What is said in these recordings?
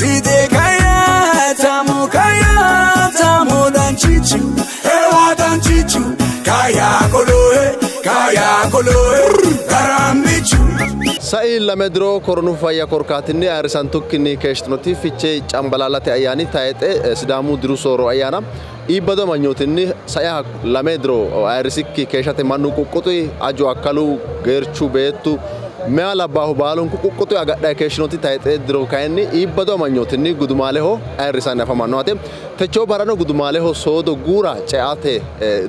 Side kaya tamu kaya tamu danchichu ewa danchichu kaya koloe kaya koloe garambichu. Sai lame diro koronu fayya korkaatinni ayirrisantukkinni keeshshitinoti Fichee Cambalaalate ayyaani tayixe Sidaamu diru soorro ayyaana iibbado amanyootinni saiha lame diro ayirrisikki keeshshate mannu quqquxi aju akkalu geerchu beettu meya labbaahu baalunku quqquxi agadhayi keeshshinoti tayixe diro kayinni iibbado amanyootinni gudumaaleho ayirrisanni afamanno yaate. Techoo barrano gudumaaleho soodo guura ceate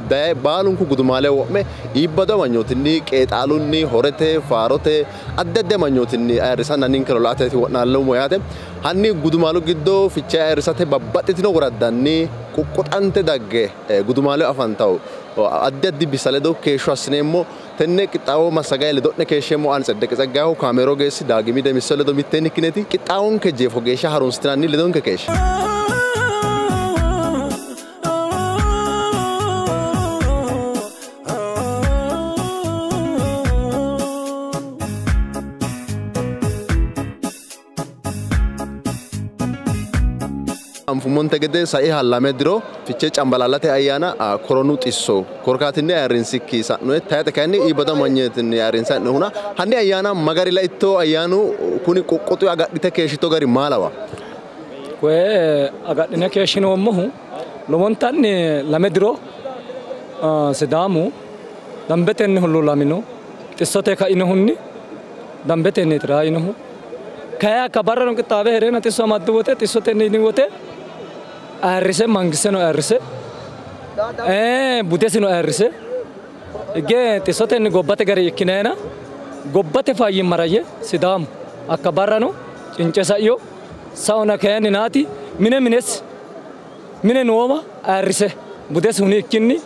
daye baalunku gudumaaleho wo'me iibbado amanyootinni qeexaalunni horete faarote addi addi amanyootinni ayirrisanna ninkeno la"ateeti wo'naalloommo yaate. Hanni gudumaalu giddo Fichee ayirrisate babbaxxitino woraddanni quqquxante dagge gudumaaleho afantawo addi addi bissa ledo keeshsho assineemmo. Tenne qixxaawo massagayi ledo'ne keeshsheemmo ani Tseddeqe Tseggayeho kaameero geessi Daagimi Demisse ledo mitteenni ikkineeti qixxaawonke jeefo geeshsha harunsitinanni ledonke keeshshe. Anfummonte gede saiha lame diro Fichee Cambalaalate ayyaana koronu xisso korkaatinni ayirrinsikki sa'noe tayixe kayinni iibbado amanyootinni ayirrinsa'nohuna hanni ayyaana magari laitto ayyaanu kuni quqquxu agadhite keeshshito gari maa lawa? Koye agadhine keeshshinoommohu lowontanni lame diro Sidaamu dambetenni huluulamino xissote kainohunni dambetenni tiraayinohu kayi hakka barrano qixxaawe hee'reenna xisso amaddu wote xissotenni yini wote ayirrise mangiseno ayirrise budesino ayirrise hige xissotenni gobbate gari ikkineena gobbate fayyimmara yee Sidaamu hakka barrano cince saiyo saona kayinni naati mine minesi mine noowa ayirrise budesi huni ikkinni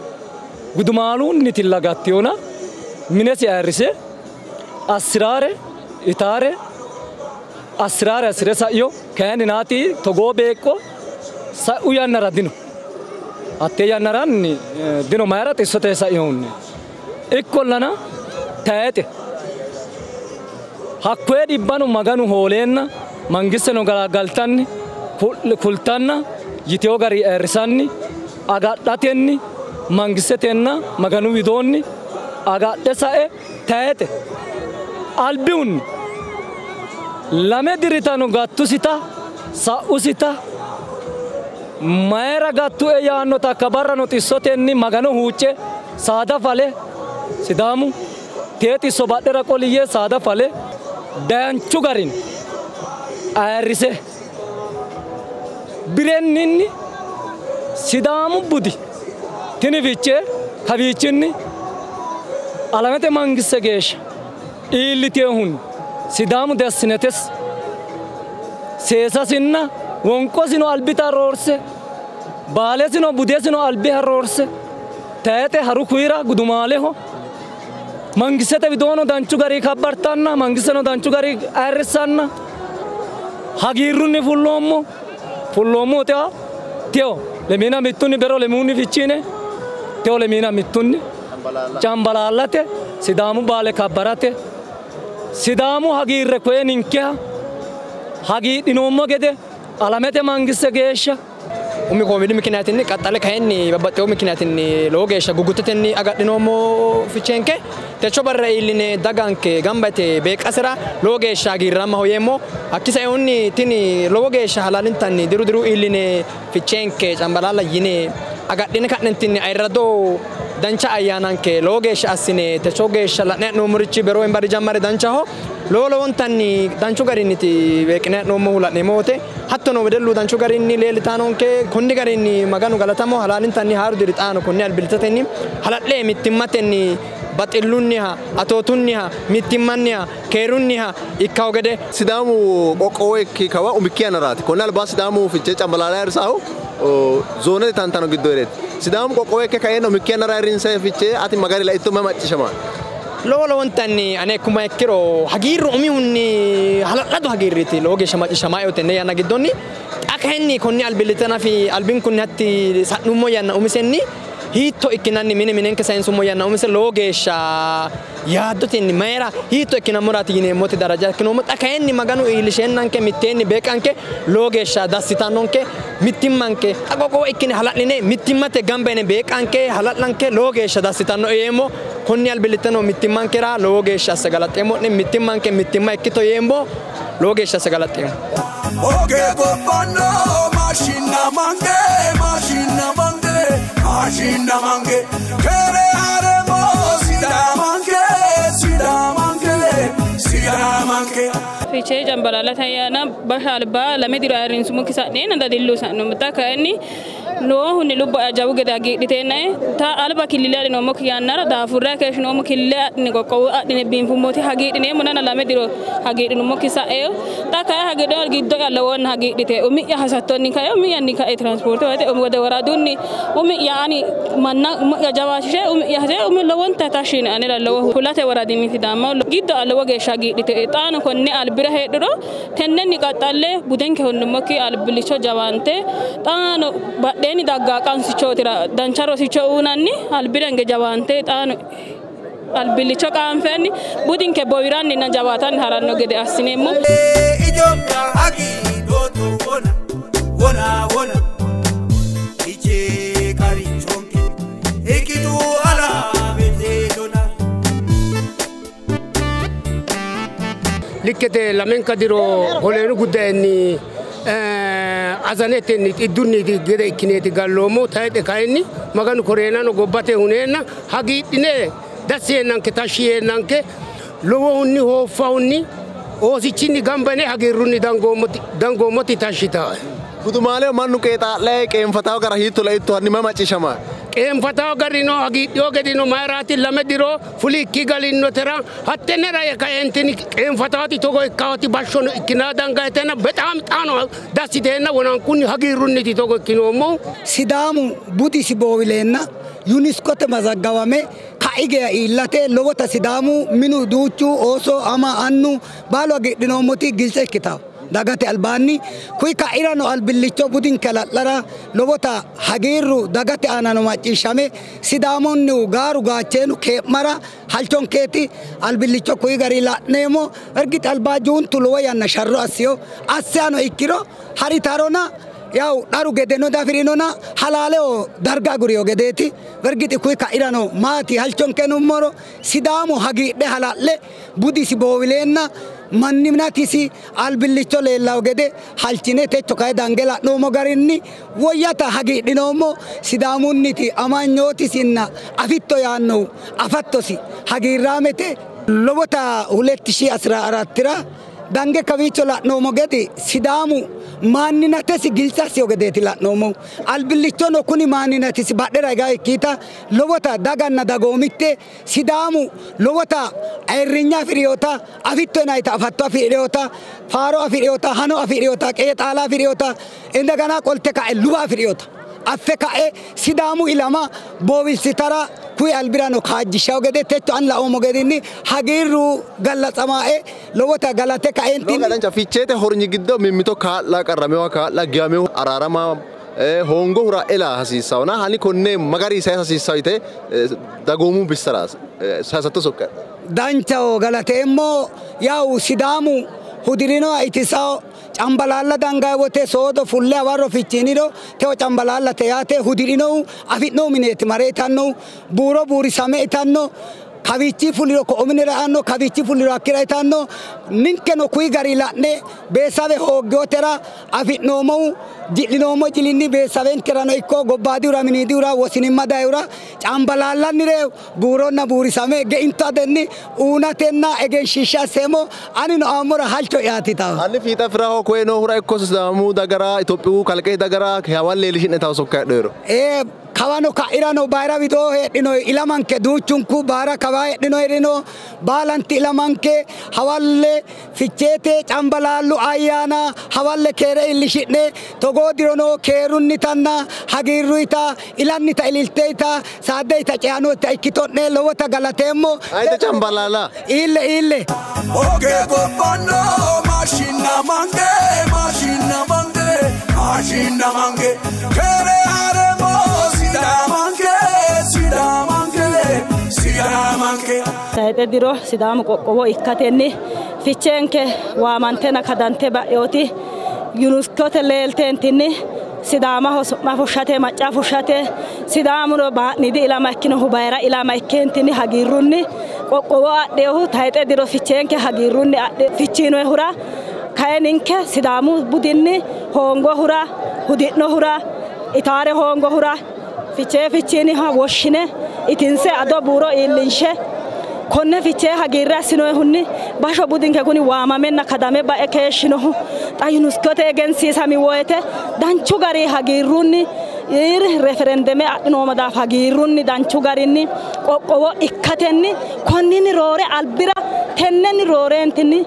gudumaalunnitilla gattiyona minesi ayirrise assiraare itaare assiraare assire saiyo kayinni naati togoo beeqqo sa'u yannara dino hattee yannaranni dino mayira xissote sainohunni ikkollana tayixe hakkoye dhibbano Maganu hooleenna mangisteno galaggaltanni kultanna yiteyo gari ayirrisanni agadhatenni mangistetenna Maganu widoonni agadhe sae tayixe albihunni lame diritano gattusita sa'usita mayira gattue yaannota hakka barrano xissotenni Magano huucce saada fale Sidaamu tee xisso badhera qoli yee saada fale danchu garinni ayirrise birenninni Sidaamu budi tini Fichee kawiichinni alamete mangiste geeshsha iillitehunni Sidaamu dessinetes seesasinna wonqosino albita roorse baalesino budesino albiha roorse tayixe haru kuyira gudumaaleho mangistete widoono danchu gari kabbartanna mangisteno danchu gari ayirrissanna hagiirrunni fulloommo fulloommo teyo lemiina mittunni bero lemuunni fichiine teyo lemiina mittunni Cambalaalate Sidaamu baale kabbarate Sidaamu hagiirre koye ninkeha hagiidhinoommo gede alamete mangiste geeshsha umi koviidi mikkinaatinni qaxxale kayinni babbaxxewo mikkinaatinni lowo geeshsha guguttetenni agadhinoommo Ficheenke techo barra iilline daganke gamba yite beeqqasera lowo geeshsha hagiirraammaho yeemmo. Hakki saihunni tini lowo geeshsha halaalintanni diru diru iilline Ficheenke Cambalaalla yine agadhine ka'nentinni ayirrado dancha ayyaananke lowo geeshsha assine techo geeshsha la'ne hee'noommorichi bero embari jammare danchaho lowo lowontanni danchu garinniti beeqqine hee'noommohu la'neemmo wote hattono wedellu danchu garinni leellitanonke konni garinni Maganu galatamo halaalintanni haaru diri xaano konni albillittatenni hala'le mittimmatenni baxillunniha atootunniha mittimmanniha keerunniha ikkawo gede Sidaamu qoqqowo ikki kawa umikki yannaraati. Konne alba Sidaamu Fichee Cambalaalla ayirrisaahu zoonete tantano giddo heereeti. Sidaamu qoqqowo ikke kaeenna umikki yannara ayirrinsayi Fichee ati magari laitto mayi macciishshama? Lowo lowontanni ane ikkumma ikkiro hagiirru umihunni hala'ladu hagiirriiti lowo geeshsha macciishshamaayo tenne yanna giddonni. Xa kayinni konni albillitte nafi albinkunni hatti sa'nummo yanna umisenni Hiitto ikkinanni mine minenke sayinsummo yanna umise lowo geeshsha yaaddotenni mayira hiitto ikkinammoraati yineemmote daraja ikkinoommo. Xa kayinni Maganu iillisheenanke mitteenni beeqqanke lowo geeshsha dassitannonke mittimmanke xa qoqqowo ikkine hala'line mittimmate gamba yine beeqqanke hala'lanke lowo geeshsha dassitanno yeemmo. Konni albillitteno mittimmankera lowo geeshsha asse galaxxeemmo'ne mittimmanke mittimma ikkito yeemmo lowo geeshsha asse galaxxeemmo. Oge gobbanno maashinna mange maashinna mange maashinna mange kere haremo sidaamanke sidaamanke sidaamanke. Fichee Cambalaalate ayyaana basha alba lame diro ayirrinsummo kisa'neenna dadillu sa'noommo. Xa kayinni noohunni lubbo'ya jawu gede hagiidhiteennae ta alba killile adhinoommokki yannara daafurre keeshshinoommo killile adhine qoqqowo adhine biinfummoti hagiidhineemmo nana lame diro hagiidhinummokki sa'eyo. Xa kayi hagiidhino giddo'ya lowoonna hagiidhite umi'ya hasattonni kae umi'yanni kae tiraanspoorte woyte wode woradunni umi'ya ani manna umi'ya jawaachishe umi'ya hase umi lowonta tashshi yine anera lowohu kulate woradinni daamma giddo'ya lowo geeshsha hagiidhite xaano konne albira heedhuro tennenni qaxxalle budenke hunnummokki albillicho jawaante xaano badheenni daggaa qansichootira dancha rosicho uunanni albirange jawaante xaano albillicho qaanfeenni budinke bowiranninna jawaatanni haranno gede assineemmo. Itoophiya hagiidhootu wona wona wona Fichee qarichonke ikkitu alaabete dona. Likkete lamenka diro holeenu guddayenni azanetenni xiddunni gede ikkineeti galloommo. Tayixe kayinni Maganu koreenano gobbate huneenna hagiidhine dassi yeennanke tashshi yeennanke lowohunni hooffahunni oosichinni gamba yine hagiirrunni dangoommoti tashshitaae. Gudumaaleho mannu qeexaa'layi qeenfatawo gara hiitto laitto hanni mayi macciishshamayi? Qeenfatawo garino hagiidhiyo gedino mayiraati lame diro fulikki galinnotera hattenera kaentini qeenfataati togo ikkaati bashshono ikkinaa dangayitenna bexaami xaano dassiteenna wonankunni hagiirrunniti togo ikkinoommohu. Sidaamu budisi boowileenna UNESCO-te mazaggawame kai geya iillate lowota Sidaamu minu duuchu ooso ama annu baalu hagiidhinoommoti giltse ikkitawo dagate albaanni kuyi ka'irano albillicho budinke hala'lara lowota hagiirru dagate aanano macciishshame Sidaamunnihu gaaru gaacheenu kee'mara halchonkeeti albillicho kuyi gari la'neemmo. Ergix albaa juuntu lowo yanna sharro assiyo asseyano ikkiro haritarona yawu dharu gedeno dafirinona halaaleho darga aguriyo gedeeti. Ergixi kuyi ka'irano maati halchonke nummoro Sidaamu hagiidhe hala'le budisi boowileenna manniminatisi albillicho leellawo gede halchine techo kayi dange la'noommo garinni woyyata hagiidhinoommo. Sidaamunniti amanyootisinna afitto yaannohu afattosi hagiirraamete lowota 2014 dange kawiicho la'noommo gede Sidaamu maaninatesi giltse assiyo gedeeti la'noommohu. Albillichono kuni maaninatisi badhera higaa ikkiita lowota daganna dagoomitte Sidaamu lowota ayirrinya afi'riyota afitto yinayita afatto afi'riyota faaro afi'riyota hano afi'riyota qeexaala afi'riyota indegana qolte ka'e luwa afi'riyota affe ka'e Sidaamu ilama boowilsitara kuyi albirano kaajjishshawo gede techo an la'oommo gedinni hagiirru gallatsamae lowota galate ka'eentinni. Dancha Ficheete hornyi giddo mimmito kaa'la qarramewa kaa'la giwamehu araarama hoongohura ela hasiissawona hanni konne magari sayisa hasiissawo yite dagoomu bissara sayisatto sokka. Danchaho galateemmo. Yawu Sidaamu hudirinoha itisawo Cambalaalla dangayi wote soodo fulle hawarro fichiiniro teo Cambalaallate yaate hudirinohu afi'nohu mineeti mare itannohu buuro buurisame itanno kawiichi fuliro ko'o minira eanno kawiichi fuliro hakkira itanno. Ninkeno kuyi gari la'ne beesawe hooggiyotera afi'noommohu ji'linoommo jilinni beesawenkerano ikko gobbaadihura miniidihura wosinimma dayihura Cambalaallannire buuronna buurisame geinto adenni uunatenna egenshiishsha asseemmo. Anino aammora halcho'yaati tawo. Hanni fiixa firaho koye noohura ikko Sidaamu dagara Itophiyu kalqete dagara hawalle leellishi'ne tawo sokka heedhoyero. Kawano ka'irano bayira widoo heedhino ilamanke duuchunku baara kawa heedhino heedhino baalanti ilamanke hawalle Ficheete Cambalaallu ayyaana hawalle keere iillishi'ne togoo dirono keerunnitanna hagiirruyita ilannita ililteyita saaddeyita ceanota ikkito'ne lowota galateemmo. Ayite Cambalaalla. Iille iille. Oge gobbanno maashinna mange maashinna mange maashinna mange kere haremo sidaamanke Tayixe diro Sidaamu qoqqowo ikkatenni Ficheenke waamantena kadante ba'yooti UNESCO-te leelteentinni Sidaamaho su'ma fushshate macca fushshate Sidaamuno baa'nidi ilama ikkinohu bayira ilama ikkeentinni hagiirrunni qoqqowo adheehu tayixe diro Ficheenke hagiirrunni adhe fichiinohura kayininke Sidaamu budinni hoongohura hudi'nohura itaare hoongohura Fichee fichiiniha woshshine itinse ado buuro iillinshe konne Fichee hagiirre assinohunni basho budinke kuni waamamenna kadame bae keeshshinohu xa UNESCO-te egensiisami woyte danchu gari hagiirrunni referendeme adhinoommo daafo hagiirrunni danchu garinni qoqqowo ikkatenni konninni roore albira tennenni rooreentinni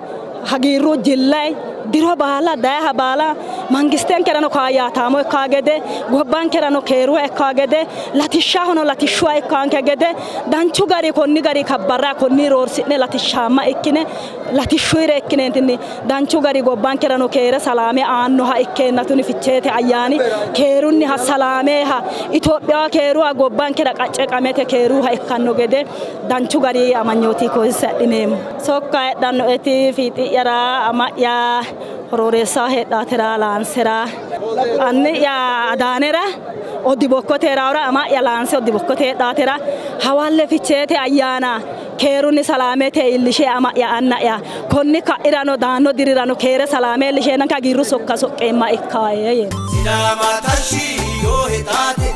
hagiirru jillay diro baala dayaha baala mangistenkerano kaayyaataamo ikkaa gede gobbankerano keeruha ikkaa gede latishshahono latishshuha ikkaanke gede danchu gari konni gari kabbarra konni roorsi'ne latishshaamma ikkine latishshuyire ikkineentinni danchu gari gobbankerano keere salaame aannoha ikkeenna tuni Ficheete ayyaani keerunniha salaameeha Itophiya keeruha gobbankera qacce qamete keeruha ikkanno gede danchu gari amanyooti koyisse adhineemmo. Sokka heedhannoeti fiixi'yara ama'ya hororeessa heedhaatera laansera anni'ya adaanera odibokkote heeraawura ama'ya laanse odibokkote heedhaatera hawalle Ficheete ayyaana keerunni salaamete iillishe ama'ya anna'ya konni ka'irano daanno dirirano keere salaame iillisheenanke hagiirru sokka soqqeemma ikkaaye yee. Sidaama tashshi yoo taate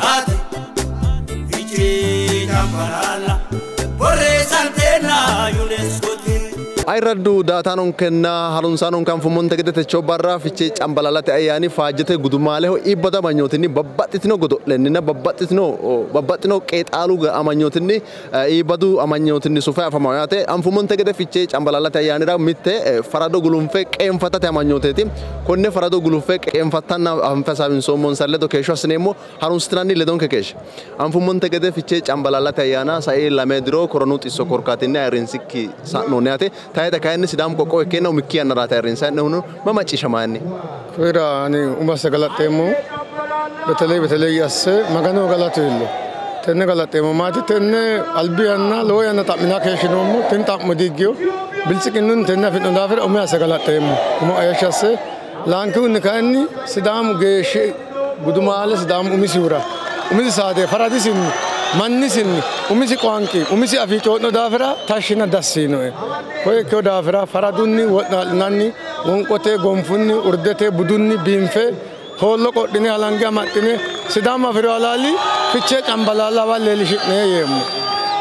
taate Fichee Cambalaalla borreessanteenna UNESCO-te. Ayirraddu daataanonkenna harunsaanonke anfummonte gede techo barra Fichee Cambalaallate ayyaani faajjete gudumaaleho iibbado amanyootinni babbaxxitino godo'lenninna babbaxxino qeexaalu amanyootinni iibbadu amanyootinni sufe afamawo yaate. Anfummonte gede Fichee Cambalaallate ayyaanira mitte farado gulunfe qeenfatate amanyooteeti. Konne farado gulunfe qeenfattanna anfe hasaawinsoommonsa ledo keeshsho assineemmo harunsitinanni ledonke keeshshe. Anfummonte gede Fichee Cambalaallate ayyaana sai lame diro koronu xisso korkaatinni ayirrinsikki sa'noonni yaate. Tayixe kayinni Sidaamu qoqqowo ikkeenna umikki yannaraati ayirrinsannihuno ma macciishshamanni? Kuira ani umase galaxxeemmo በተለይ በተለይ asse Magano galatu illo tenne galaxxeemmo maati tenne albi yanna lowo yanna xa'mina keeshshinoommo tini xa'mo diiggiyo biltsiqinnunni tenne afi'no daafira ume asse galaxxeemmo umo heeshshi asse laankihunni kayinni Sidaamu geeshshi gudumaale Sidaamu umisihura umisi saade faradisinni mannisinni umisi qoanqi umisi afii coyi'no daafira tashshina dassiinoe koye ikkeyo daafira faradunni wo'naalinanni wonqote gonfunni urdete budunni biinfe hoollo qodhine halange amaxxine Sidaamu afiro halaali Fichee Cambalaalla hawalle leellishi'ne yeemmo.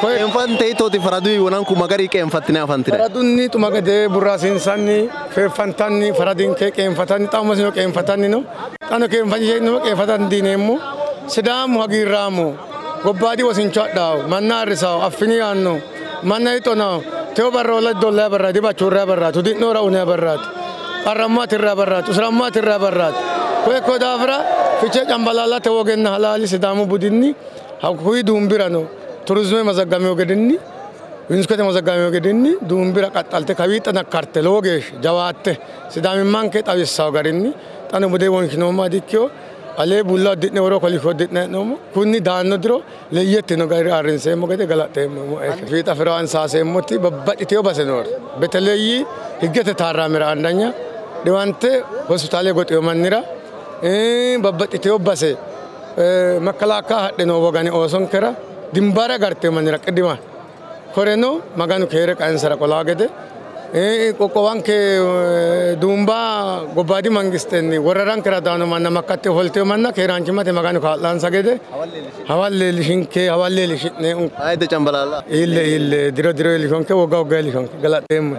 Qeenfante hiittooti faraduyi wonanku magari qeenfattine afantine? Faradunni xuma gede burraasiinsanni feeffantanni faradinke qeenfatanni xa umosino qeenfatanni no xano qeenfanni qeenfata dandiineemmo. Sidaamu hagiirraamo gobbaadi wosincho adhaawo manna ayirrisaawo affini yaanno manna hixonawo teo barra ola dollaya barraati dibachuurraya barraati hudi'noora unaya barraati qarrammo atirraya barraati usurammo atirraya barraati koye ikko daafira Fichee Cambalaallate wogenna halaali Sidaamu budinni hakkuyi duumbirano turizime mazaggameyo gedinni UNESCO-te mazaggameyo gedinni duumbira qaxxalte kawii xanakkarte lowo geeshsha jawaatte sidaamimmanke xawissawo garinni xano bude wonshinoommoha dikkiyo alee bulla uddi'ne woro kolishsho uddi'ne hee'noommo kunni daanno diro leyyettino gari ayirrinseemmo gede galaxxeemmo. Fiixa firo ansaaseemmoti babbaxxiteyo base noori beteleyyi higgete taarramira andanya dhiwante hospitaale goxiyo mannira babbaxxiteyo base makkalaakka hadhe noo wogani oosonkera dimbara garteyo mannira qidima koreno Maganu keere qaensara qolaa gede qoqqowanke duumba gobbaadi mangistenni worarankera daano manna makkatte ofolteyo manna keeraanchimmate Maganu kaa'lansa gede hawalle iillishinke hawalle iillishi'ne Ayidde Cambalaalla iille iille diro diro iillishonke wogga wogga iillishonke galaxxeemmo.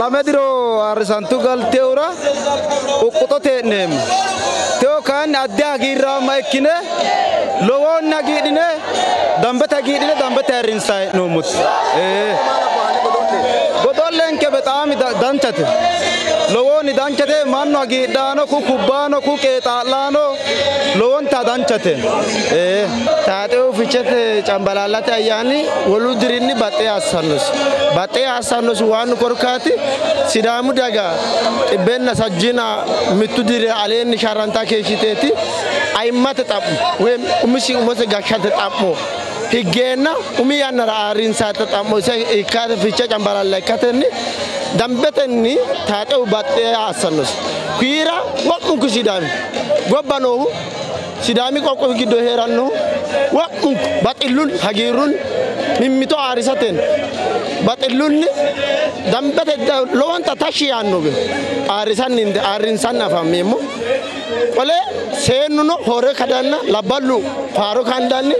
Lame diro ayirrisantu galteewura quqquxote hee'neemmo. Teo kayinni addi hagiirraamma ikkine lowoonni hagiidhine dambete hagiidhine dambete ayirrinsayi hee'noommoti. Godo'le Ficheenke bexaami danchate. Lowoonni danchate mannu hagiidhaano ku kubbaano ku qeexaa'laano lowonta danchate. Taaxewu ficheete cambalaallate ayyaani wolu dirinni baxxee assannosi. Baxxee assannosi waannu korkaati Sidaamu daga 161 diri aleenni sharranta keeshshiteeti ayimmate xa'mo woyi umisi umose gashshate xa'mo higgeenna umi yannara ayirrinsaate xa'mo ise ikkate fichee cambalaalla ikkatenni dambetenni taaxewu baxxee assannosi. Kiira wo'munku Sidaami gobba noohu Sidaami qoqqowi giddo hee'rannohu wo'munku baxillunni hagiirrunni mimmito ayirrisatenni baxillunni dambete lowonta tashshi yaanno ayirrinsanni afammeemmo. Qole seennuno hore kadanna labballu faaro kandanni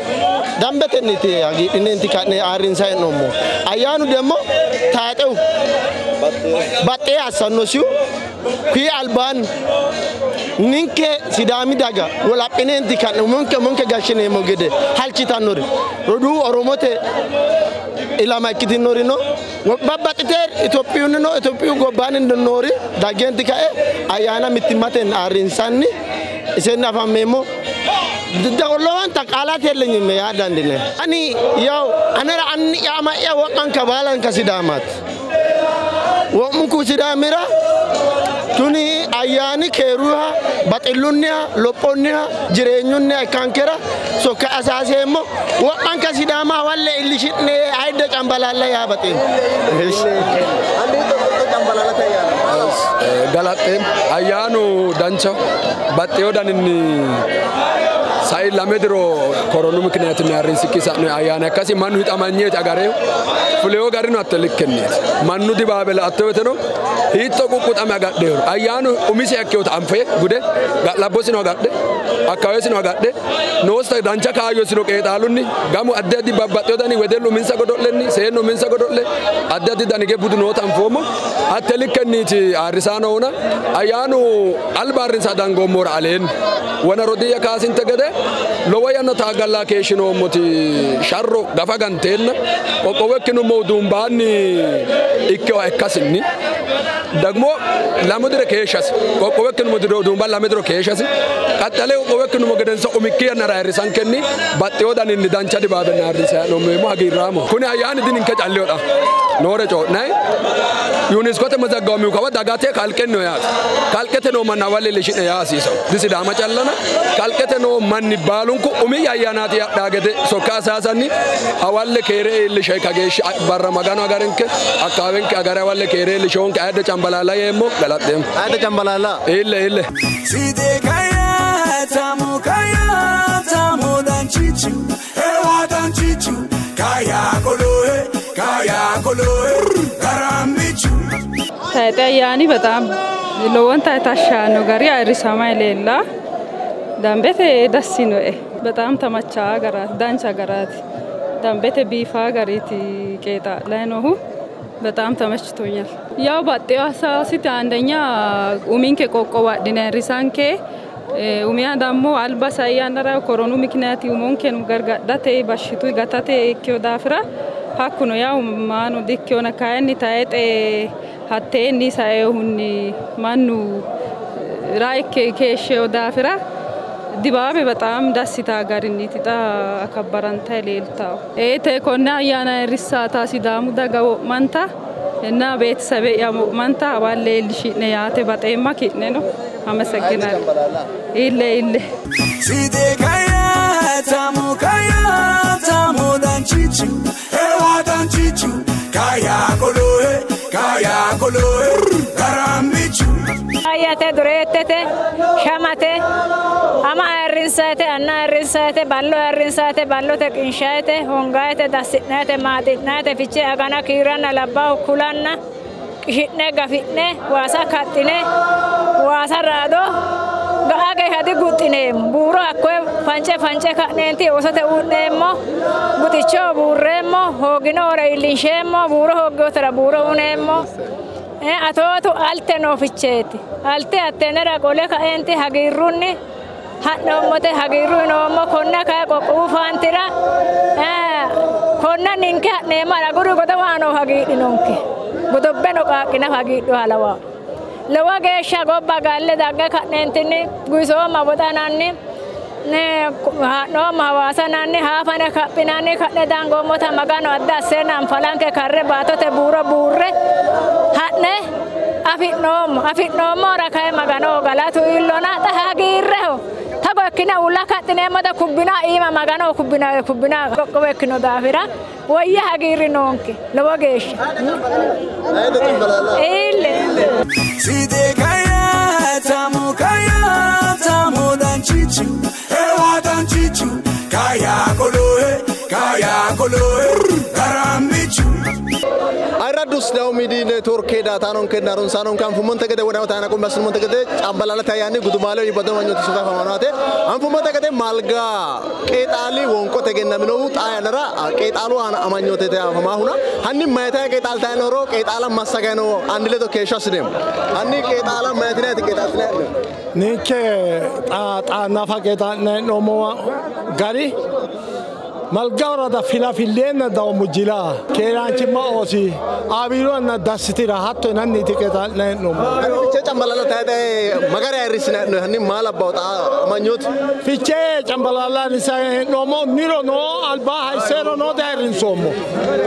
dambetenniiti hagiidhineenti ka'ne ayirrinsayi hee'noommo. Ayyaanu demmo taaxewu baxxee assannosihu kuyi albaanni ninke Sidaami daga wolaphineenti ka'ne umonke umonke gashshineemmo gede halchitannori roduu Oromote ilama ikkitinnorino babbaxxite Itophiyunnino Itophiyu gobbaanni noori daggeenti ka'e ayyaana mittimmatenni ayirrinsanni isenni afammeemmo. Lowonta ቃላት የለኝም ያ dandiine ani yaw anera anni'ya ama'ya wo'manka baalanka Sidaamaati. Wo'munku Sidaamira tuni ayyaani keeruha baxillunniha lophonniha jireenyunniha ikkankera sokka asaaseemmo. Wo'manka Sidaama hawalle illishi'ne ayidde cambalaalla yaa baxeemmo. Galaxxe ayyaanu dancha baxxeyo daninni sai lame diro koronu mikniyaatinni ayirrinsikki sa'noyi ayyaana ikkasi mannu hixamanyeeti agareehu fuleyo garino hatte likkenniiti mannu dibaabe la'atto woyteno hiitto quqquxame agadhehoro ayyaanu umisi ikkewota anfe gude ga'labbosino agadhe akkawaawesino agadhe noosita dancha kaayyosino qeexaalunni gamu addi addi babbaxxeyo dani wedellu uminsa godo'lenni seennu uminsa godo'le addi addi dani ge budu noota anfoommo hatte likkenniiti ayirrisaa noona ayyaanu alba ayirrinsa dangoommora aleenni wona rodiyya kaasinte gede lowo yanna taagallaa keeshshinoommoti sharro gafa ganteenna qoqqowo ikkinummohu duumbaanni ikkewa ikkasinni ደግሞ lamu diro keeshshasi qoqqowo ikkinummo duumba lame diro keeshshasi qaxxale qoqqowo ikkinummo gedensa umikki yannara ayirrisankenni baxxeyo daninni dancha dibaabenni ayirrinsayi hee'noommo hagiirraamo. Kuni ayyaani dininke callewodha noore coyi'nayi ዩኔስኮte መዘጋሚው kawa dagate kalqenno yaate kalqete noo manna hawalle iillishine yaa hasiisawo disidaama callana kalqete noo manni baalunku umi ayyaanaati adhaa gede sokka asaasanni hawalle keere iillishe kageeshshi barra maganu agarinke akkaawenke agare hawalle keere iillishonke ayidde cambalaalla yeemmo galaxxeemmo. Ayidde cambalaalla. Ille ille. Side kaya tamu kaya tamu danchichu ewa danchichu kaya koloe kaya koloe garambichu. Taaxe ayyaani በጣም lowonta tashshanno gari ayirrisamayi leella dambete dassinoe በጣም ተመቻ garaati dancha garaati dambete biifaa gariiti qeexaa'layi noohu በጣም ተመችቶኛል። ያው baxxeyo assaasiti አንደኛ uminke qoqqowo adhine ayirrisanke umiya ደግሞ alba sai yannara koronu mikniyaati umonkeno gargadhate bashshituyi gatate ikkeyo daafira hakkuno yaw maano dikkeyona kayinni tayixe hatteenni saeehunni mannu raa ikke keeshsheyo daafira dibaabe በጣም ደስታ garinniiti xa akabbarantayi leeltawo. Eete konne ayyaana ayirrissaata Sidaamu daga wo'manta እና ቤተሰቤ'ya wo'manta hawalle iillishi'ne yaate baxeemma ki'neno አመሰግናለሁ። Ille ille. Side kaya tamu kaya tamu danchichu ewa danchichu kaya koloe kaya koloe garambichu. Ayyate dureettete shamate ama ayirrinsayite anna ayirrinsayite ballo ayirrinsayite ballote qinshayite hongayite dassi'nayite maaxi'nayite fichee agana kiiranna labbaahu kulanna qishi'ne gafi'ne waasa kaxxine waasa raado ga'a geeshsha diguxxineemmo buuro hakkoye fance fance ka'neenti oosote uyi'neemmo buxicho buurreemmo hooginohore iillinsheemmo buuro hooggewotera buuro uyineemmo. Atootu alte noo ficheeti alte hattenera qole kaeenti hagiirrunni ha'noommote hagiirru noommo konne kayi qoqqowu faantira konne ninke ha'neemmo aguri godowa noo hagiidhinonke. Godobbe no qaaqqi nafa hagiidhinoha lawawo. Lowo geeshsha gobba galle dagge ka'neentinni guisoomma woxananni ha'noomma hawaasananni haafane kaphinanni ka'ne dangoommota Maganu adda asseenna anfalanke karre baattote buuro buurre ha'ne afi'noommo. Afi'noommohura kayi Maganoho galatu iillona xa hagiirreho. Togo ikkine uulla kaxxineemmota kubbina iima Maganoho kubbina kubbina qoqqowo ikkino daafira woyya hagiirri noonke lowo geeshsha. Iille. Side kaya tamu kaya tamu danchichu ewa danchichu kaya koloe kaya koloe garambichu. Ayirraddu Sidaamu Miidiyi Neetwoorkee daataanoon kenna harunsaanoon kan anfummonte gede wodana taana qummi assinummonte gede cambalaalate ayyaani gudumaaleho iibbado amanyootu sufa afamano yaate. Anfummonte gede malga qeexaali wonqote egennaminohu xaa yannara qeexaalu aana amanyootete afamaahuna hanni mayitayi qeexaaltayi nooro qeexaala massagayi noo anni ledo keeshsho assineemmo. Hanni qeexaala mayitinayti qeexaaltinayi hee'noonni? Ninke xaa nafa qeexaa'nayi hee'noommo gari malga worada fila filleenna dawommo jila keeraanchimma oosi aawiiroanna dassitira hatto yinanniiti qeexaa'nayi hee'noommo. Hanni Fichee Cambalaalla tayixe magari ayirrissinayi hee'noonni? Hanni maa labbawo xaa amanyootu? Fichee Cambalaalla ayirrinsayi hee'noommo. Niro noo albaa hayisseero noo diayirrinsoommo.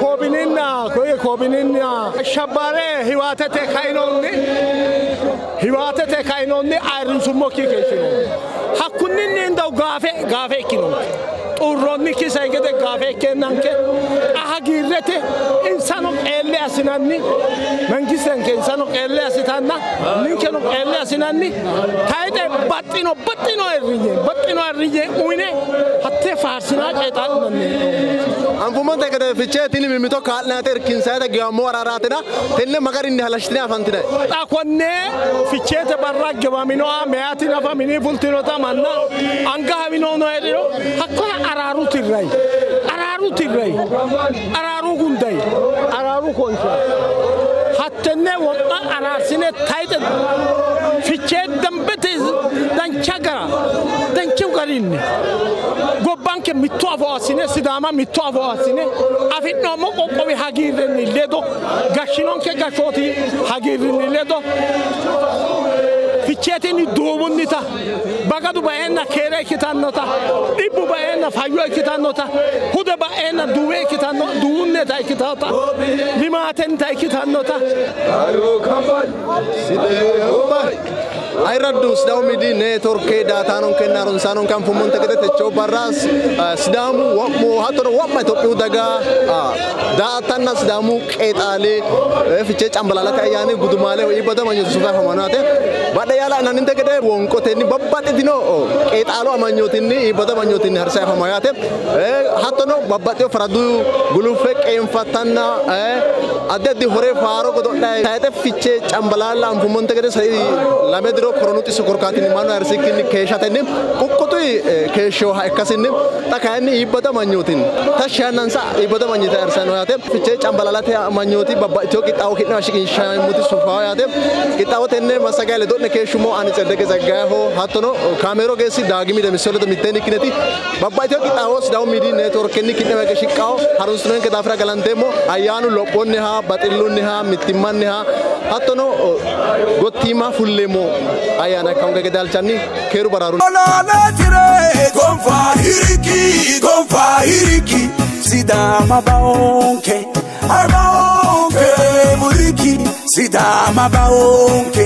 Koobininna koye koobininna shabbaare hiwaatete kainoonni hiwaatete kainoonni ayirrinsummokki keeshshinoommo. Hakkunninni indawu gaafe gaafe ikkinonke. Xurroonnikki sai gede gaafe ikkeennanke hagiirrete insano qeelle assinanni mangistenke insano qeelle assitanna ninkeno qeelle assinanni tayixe baxxino baxxino ayirrinye baxxino ayirrinye uyine hattee faarsinaa qeexaa'linanni hee'noommo. Anfummonte gede Fichee tini mimmito kaa'linayte irkinsayte giwammo araraatina tenne magarinni halashshitine afantinayi? Xa konne Ficheete barra giwaminoha meyaati nafa mini fultinota manna anga hawinohuno hee'riro hakkoye araaru tirrayi araaru tirrayi araaru gundayi araaru konshayi hattenne wo'ma araarsine tayixe Fichee dambete dancha gara danchu garinni gobbanke mitto afoo assine Sidaama mitto afoo assine afi'noommo qoqqowi hagiirrenni ledo gashshinonke gashshooti hagiirrinni ledo Ficheetinni duubunnita bagadu baeenna keere ikkitannota dhibbu baeenna fayyo ikkitannota hude baeenna duuwe ikkitanno duuwunnita ikkitannota limaatennita ikkitannota. Ayirraddu Sidaamu Miidiyi Neetwoorkee daataanonkenna harunsaanonke anfummonte gede techo barra Sidaamu wo'mu hattono wo'ma Itophiyu daga daa''attanna Sidaamu qeexaali Fichee Cambalaallate ayyaani gudumaaleho iibbado amanyootu sufa afamano yaate. Badhe yaa la'nanninte gede wonqotenni babbaxxitino qeexaalu amanyootinni iibbado amanyootinni harisay afamano yaate. Hattono babbaxxino faradu guluffe qeenfattanna addi addi hore faaro godo'layi tayixe Fichee Cambalaalla anfummonte gede sai lame diro koronu xisso korkaatinni mannu ayirrisikkinni keeshshatenni quqquxuyi keeshshewoha ikkasinni xa kayinni iibbado amanyootinni tashshi yaannansa iibbado amanyooti ayirrisayi no yaate. Fichee Cambalaallate amanyooti babbaxxitewo qixxaawo ki'newa shiqinsheemmoti sufawo yaate. Qixxaawo tenne massagayi ledo'ne keeshshumo ani Tsedeke Tseggayeho hattono kaameeru ogeessi Daagimi Demissew ledo mitteenni ikkineti babbaxxitewo qixxaawo Sidaamu Miidiyi Neetwoorkenni ki'newa hige shiqqawo harunsinonke daafira galanteemmo. Ayyaanu lophonniha baxillunniha mittimmanniha hattono gottiima fulleemmo ayyaana ikkanke gede halchanni keeru baraaru. Gonfa hiriki gonfa hiriki Sidaama baonke arbaonke buriki Sidaama baonke